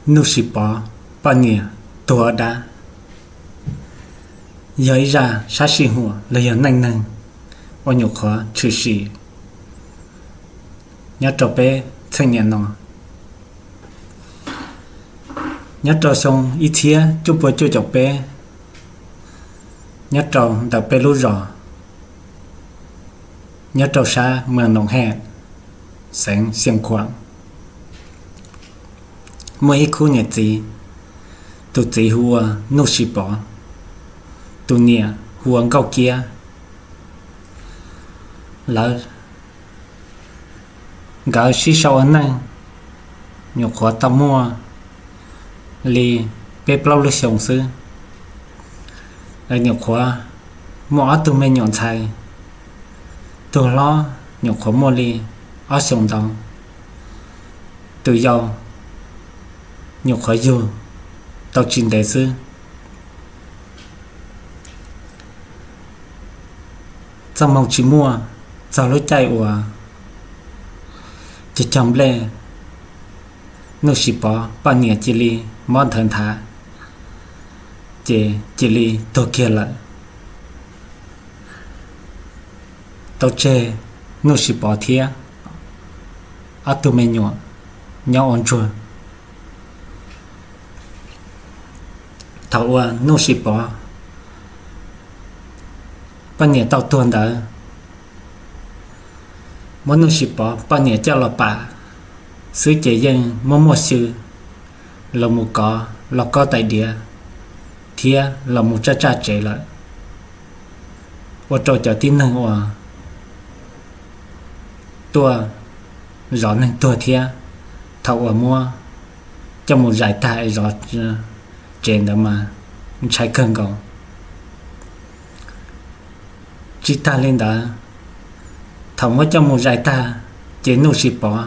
Nuj Sis Pov poj niam tuag dab. Yog ib zaj sab sij huam los yog neej neeg uas nyuam qhuav tshwm sim nyob rau peb txheej niam no. Nyob rau xyoo ib txhiab cuaj pua cuaj caum peb, nyob rau ntawm peb lub zos, nyob rau sab Moos Noom Hej, xeev Xeev Khuam, muaj ib khub niam txiv. Tus txiv hu ua Nuj Sis Pov, tus niam hu ua Nkauj Kiab. Lawv nkawd sib sau ua neej nyuam qhuav tau muaj li peb plaub lub xyoo xwb. Lawv nyuam qhuav muaj ob tug me nyuam ntxhais. Tus hlob nyuam qhuav muaj li ob xyoos ntau, tus yau nyuam qhuav yug tau tsis ntev xwb. Txoj hmoo tsis muaj, txog lub caij uas cog cog nplej, Nuj Sis Pov poj niam cia li mob nthawv nthav, ces cia li tuag kiag lawm. Tau tseg Nuj Sis Pov thiab ob tug me nyuam nyob ua ntsuag. Thaum uas Nuj Sis Pov poj niam tau tuag ntawd, muab Nuj Sis Pov poj niam coj los pam xwb ces yeej muaj muaj xyw los mus kov los kaub tais diav thiab los mus tsaj tsaj tsev lawm, ua rau cov tib neeg uas tuaj zov neeg tuag thiab thaum uas muab coj mus zais tag es zov tsev ntawd mas ntshai kawg nkaus. Tsis tag li ntawd, thaum muab coj mus zais tag, ces Nuj Sis Pov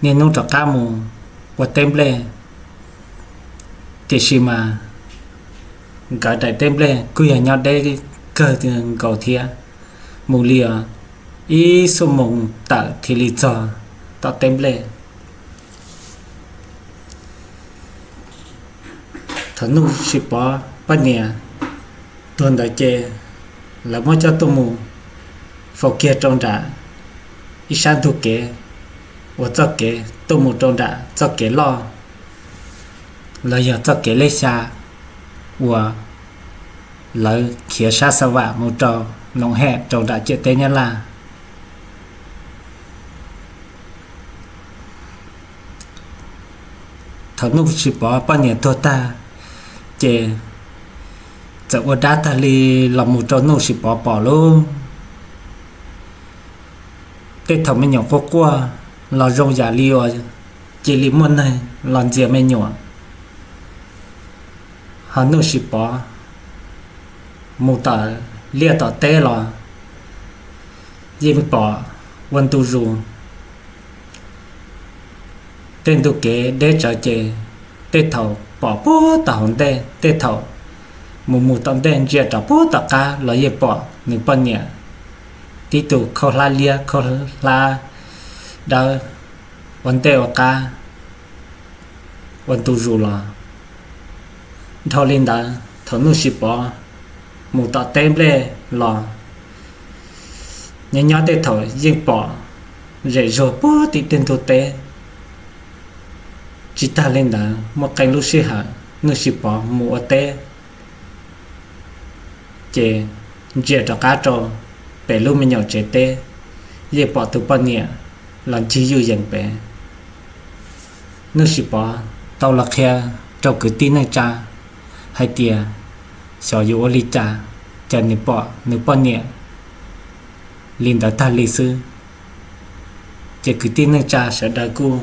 niaj hnub rov qab mus ua teb nplej, tiam sis mas nkawd daim teb nplej kuj yog nyob deb kawg nkaus thiab, mus li os ib xuab moos tawm thiaj li txog tom teb nplej. Thaum Nuj Sis Pov poj niam tuag ntawd ces lawv muab coj tuaj mus faus kiag rau nram ib sab ntug kev, uas txoj kev tuaj mus rau nram txoj kev loj los yog txoj kev lej xya uas lawv khiav sab Xa Vam mus rau Noom Hej rau nram ciam teb Nyab Laj. Thaum Nuj Sis Pov poj niam tuag tag, ces txawm ua dab tag li los mus rau Nuj Sis Pov pom lauj. Tej thaum me nyuam quaj quaj los zoo yam li uas cia li muaj neeg los ntxias me nyuam. Ho Nuj Sis Pov mus tom liaj tom teb los yeej pom ua ntu zus. Tej ntu kev deb tsawv ces tej thaum pom puag tom hauv ntej, tej thaum mus mus tom ntej ntsia rov puag tom qab los yeej pom nws poj niam tib tug khaub hlab liab khaub hlab dawb ua ntej ua qab ua ntu zus los. Dhau li ntawd, thaum Nuj Sis Pov mus tom teb nplej los, nyob nyob tej thaum yeej pom zem zuag puag tim tej ntug teb. Tsis tag li ntawd, muaj qee lub sij hawm Nuj Sis Pov mus ua teb, ces ntsia rov qab rau pem lub me nyuam tsev teb, yeej pom tus poj niam los ncig yuj yees pem. Nuj Sis Pov tau los qhia rau kwv tij neej tsa hais tias xyov yuav ua li cas, cas nws pom nws poj niam li ntawd tag li xwb. Ces kwv tij neej tsa sawv daws kuj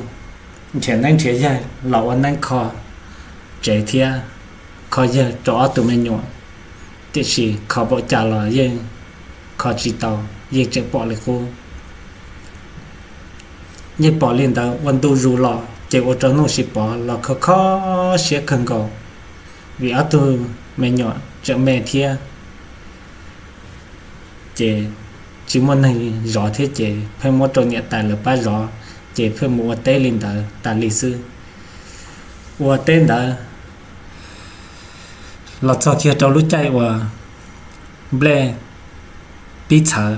nrhiav neeb nrhiav yaig los ua neeb kho tsev thiab kho yawg rau ob tug me nyuam, tiam sis kho npaum cas los yeej kho tsis tau, yeej tseem pom li qub. Yeej pom li ntawd ua ntu zus los ces ua rau Nuj Sis Pov los kho kho siab kawg nkaus, vim ob tug me nyuam tseem me thiab, ces tsis muaj neeg zov thiab ces pheej muab rau niam tais lawv pab zov, ces pheej mus ua teb li ntawd tas li xwb. ua teb ntawd los txog kiag rau lub caij uas nplej pib txhawv,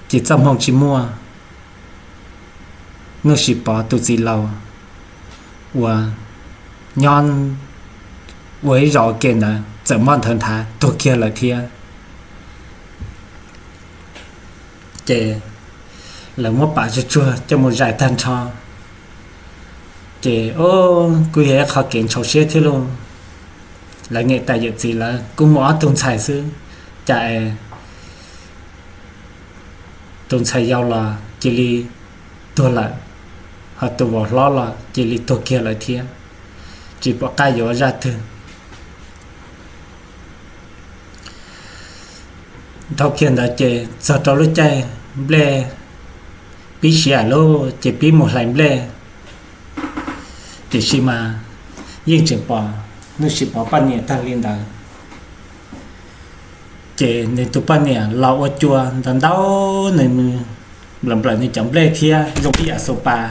ces txoj hmoo tsis muaj. Nuj Sis Pov tus txiv laus uas nyob ua ib zos ua ke ntawd txawm mob nthawv nthav tuag kiag lawm thiab. Ces lawv muab pam tsuag tsuag coj mus zais tag nrho. Ces o, kuj yog ib qho kev ntshau siab thiab lauj. Lawv niam tais yawm txiv lawv kuj muaj ob tug ntxhais xwb, cas es tus ntxhais yau los cia li tuag lawm, ho tus vauv hlob los cia li tuag kiag lawm thiab, tsis pom qab yuav zaj twg. Dhau kiag ntawd ces txog rau lub caij nplej pib siav lawm ces pib mus hlais nplej. Tiam sis mas yeej tseem pom Nuj Sis Pov poj niam tag li ntawd. Ces nws tus poj niam los ua cua ntau ntau, nws nplawm nplawm nws cov nplej thiab zoo ib yam xus pas.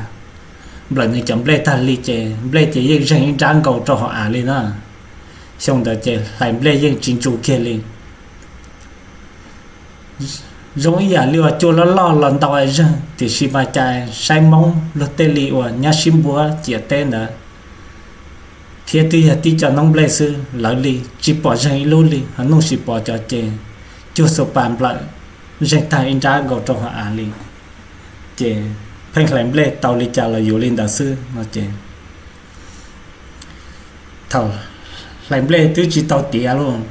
Nplawm nws cov nplej tag li ces nplej ces yeej zeeg ib nrab nkaus rau hauv av li na. Xyoo ntawd ces hlais nplej yeej tsis ntsu kiag li. Zoo ib yam li uas cua loj loj los ntau zeeg, tiam sis mas cas saib Hmoob luag tej li uas nyob sib npuab ciam teb ntawd thiab twb yog tib co noob nplej xwb, lawv li tsis pom zeeg ib lub li, ho Nuj Sis Pov cov ces cuag xus pas nplawm zeeg tag ib nrab nkaus rau hauv av li. Ces pheej hlais nplej tau li cas los yuav li ntawd xwb no ces thaum hlais nplej twb tsis tau tiav lauj,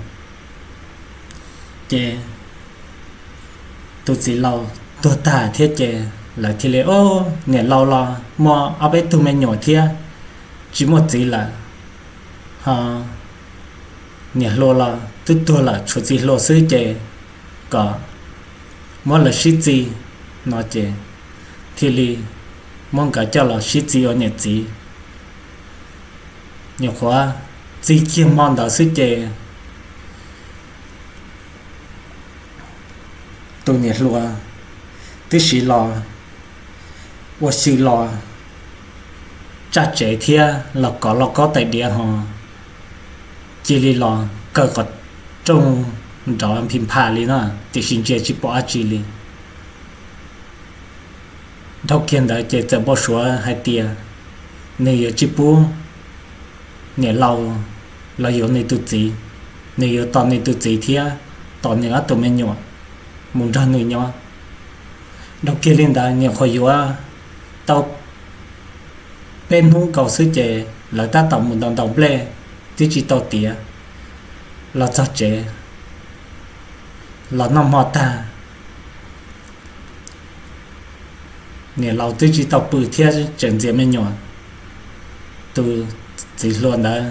ces tus txiv laus tuag tag thiab ces lawv thiaj li, o, niam laus los muaj ob peb tug me nyuam thiab, tsis muaj txiv lawm, ho niam hluas los twb tuag lawm, tshuav txiv hluas xwb ces kom muab lawv sib txi no ces thiaj li muab nkawd coj los sib txi ua niam txiv. Nyuam qhuav txi kiag hmo ntawd xwb ces tus niam hluas twb siv los ua xyw los tsaj tsev thiab los kov lauj kaub tais diav ho cia li los kaw qhov rooj nrov nphi npha li na, tiam sis ntsia tsis pom dab tsi li. Dhau kiag ntawd ces txawm npau suav hais tias nws yuav tsis pub niam laus los yuav nws tus txiv, nws yuav tos nws tus txiv thiab tos nws ob tug me nyuam mus nrog nws nyob. Dhau kiag li ntawd nyuam qhuav yuav tau peb hnub nkaus xwb ces lawv tab tom mus ntaus ntaus nplej, twb tsis tau tiav, los txog tsev los noj hmo tag, niam laus twb tsis tau pw thiab tseem ntxias me nyuam. Tus txiv hluas ntawd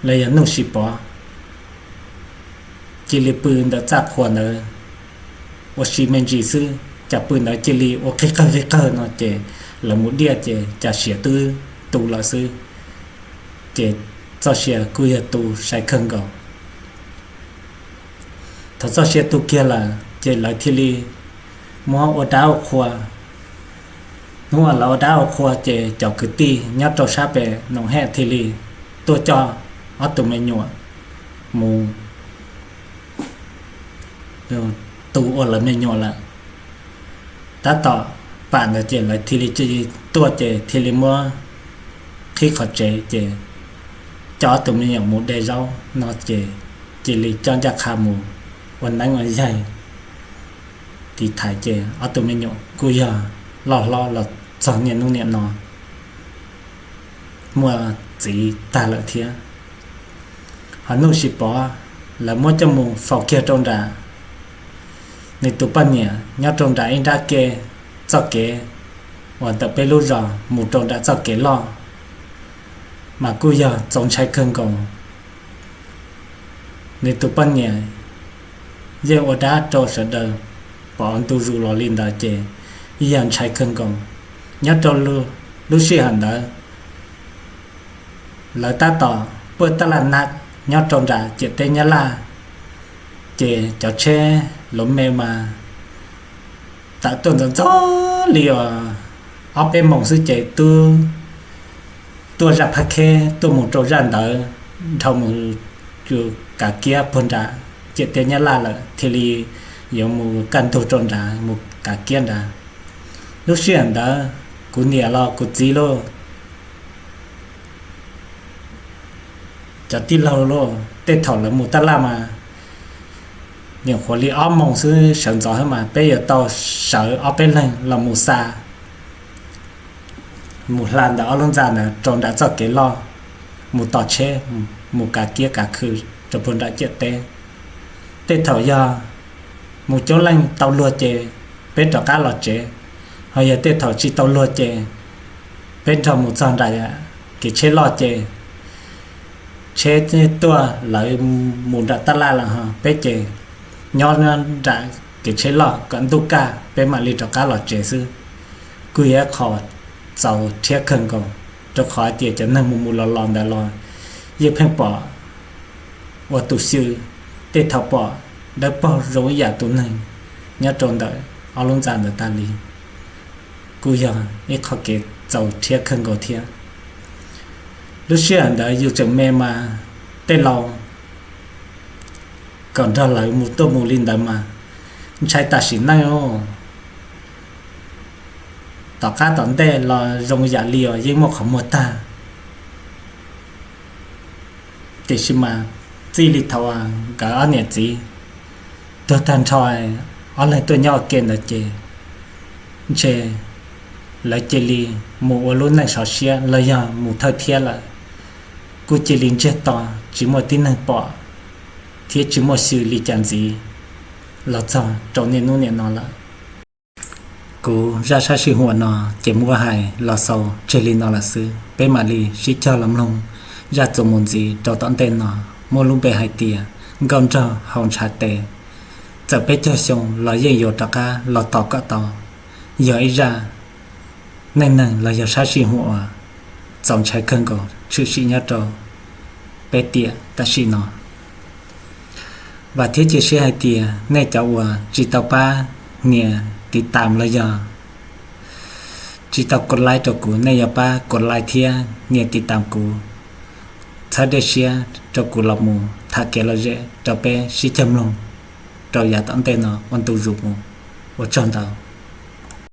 los yog Nuj Sis Pov cia li pw ntawm txaj qhua ntawd ua si me ntsis xwb, cas pw ntawd cia li ua qig qawg qig qawg no ces lawv mus diaj ces cas siav twb tu lawm xwb, ces txoj sia kuj yog tu sai kawg nkaus. Thaum txoj sia tu kiag lawm ces lawv thiaj li muab ua dab ua qhua. Hnub uas lawv ua dab ua qhua ces cov kwv tij nyob rau sab pem Noom Hej thiaj li tuaj coj ob tug me nyuam mus tu ua lawv me nyuam lawm. Tab tom pam ntawd ces lawv thiaj li tuaj ces thiaj li muab qhib qhov tsev ces coj ob tug me nyuam mus de zaub no ces cia li coj ncaj qha mus ua neeb ua yaig tiv thaiv ces ob tug me nyuam kuj yog loj hlob los txog niaj hnub niam no muaj txiv tag lawm thiab. Ho Nuj Sis Pov lawv muab coj mus faus kiag rau nram nws tus poj niam nyob rau nram ib nrab ke txoj kev uas ntawm peb lub zos mus rau nram txoj kev loj, mas kuj yog txaus ntshai kawg nkaus. Nws tus poj niam yeej ua dab rau sawv daws pom ntu zus los li ntawd ces yog ntshai kawg nkaus. Nyob rau lub sij hawm ntawd lawv tab tom paj taj laj nab nyob rau nram ciam teb Nyab Laj, ces cov tsheb luv me mas tawm tuaj ntxov ntxov li os, ob peb moos xwb ces twb tuaj zaj phab kheb tuaj mus rau zaj ntawd, dhau mus kav kiab puag nram ciam teb Nyab Laj lawm thiaj li yuav mus kaj ntug rau nrad mus kav kiab nrad. Lub sij hawm ntawd kuv niam los kuv txiv lauj, cov tij laug lauj, tej thaum lawv mus taj laj mas nyuam qhuav li ob moos xwb sawv ntxov xwb mas peb yuav tau sawv ob peb leeg los mus xa, mus hla ntawm ob lub ntxa ntawd rau nram txoj kev loj, mus tos tsheb, mus kav kiab kav khw rau puag nram ciam teb. Tej thaum yog mus coob leej tau luag ces peb rov qab los tsev, ho yog tej thaum tsis tau luag ces peb nrog mus txog nram kev tsheb loj ces tsheb tuaj lawv mus nram taj laj lawm ho peb ces nyob nram kev tsheb loj kom ntuj kaj peb mam li rov qab los tsev xwb. Kuj yog qhov txaus rhiab kawg nkaus, rau qhov hais tias cov neeg mus mus los los ntawd los yeej pheej pom ua tus xyw, tej thaum pom dawb paug zoo ib yam tus neeg nyob rau ntawm ob lub ntxa ntawd tas li. Kuj yog ib qho kev txaus rhiab kawg nkaus thiab. Lub sij hawm ntawd yus tseem me mas tej laus kom nrog lawv mus tuaj mus li ntawd mas ntshai tas sim neej. Tom qab tom ntej los zoo yam li os yeej muaj qhov muag tag, tiam sis mas txij li thaum nkawd ob niam txiv tuag tag nrho, ob leeg tuaj nyob ua ke ntawd ces ntshe lawv cia li mus ua lub neej sov siab los yog mus thawj thiab lawm, kuj cia li ntsiag to tsis muaj tib neeg pom thiab tsis muaj xyw li cas ntxiv los txog rau niaj hnub niam no lawm. Kuv zaj sab sij huam no ces muab hais los xaus tseg li no lawm xwb, peb mam li sib cog los mloog zaj txuas mus ntxiv rau tom ntej no, muaj lub npe hais tias Nkauj Nraug Hau Ntshav Tes. Txawm peb caug xyoo los yeej yuav rov qab los tos kom tau, yog ib zaj neej neeg los yog sab sij huam uas txaus ntshai kawg nkaus tshwm sim nyob rau peb tiam tam sim no. Vam thiab cia siab hais tias nej cov uas tsis tau pab nias tiv tam los yog tsis tau kos laib rau kuv, nej yuav pab kos laib thiab nias tiv tam kuv, txhawb dej siab rau kuv los mus tham kev lom zem rau peb sib cog mloog rau yav tom ntej no ua ntu zus mus. Ua tsaug ntau.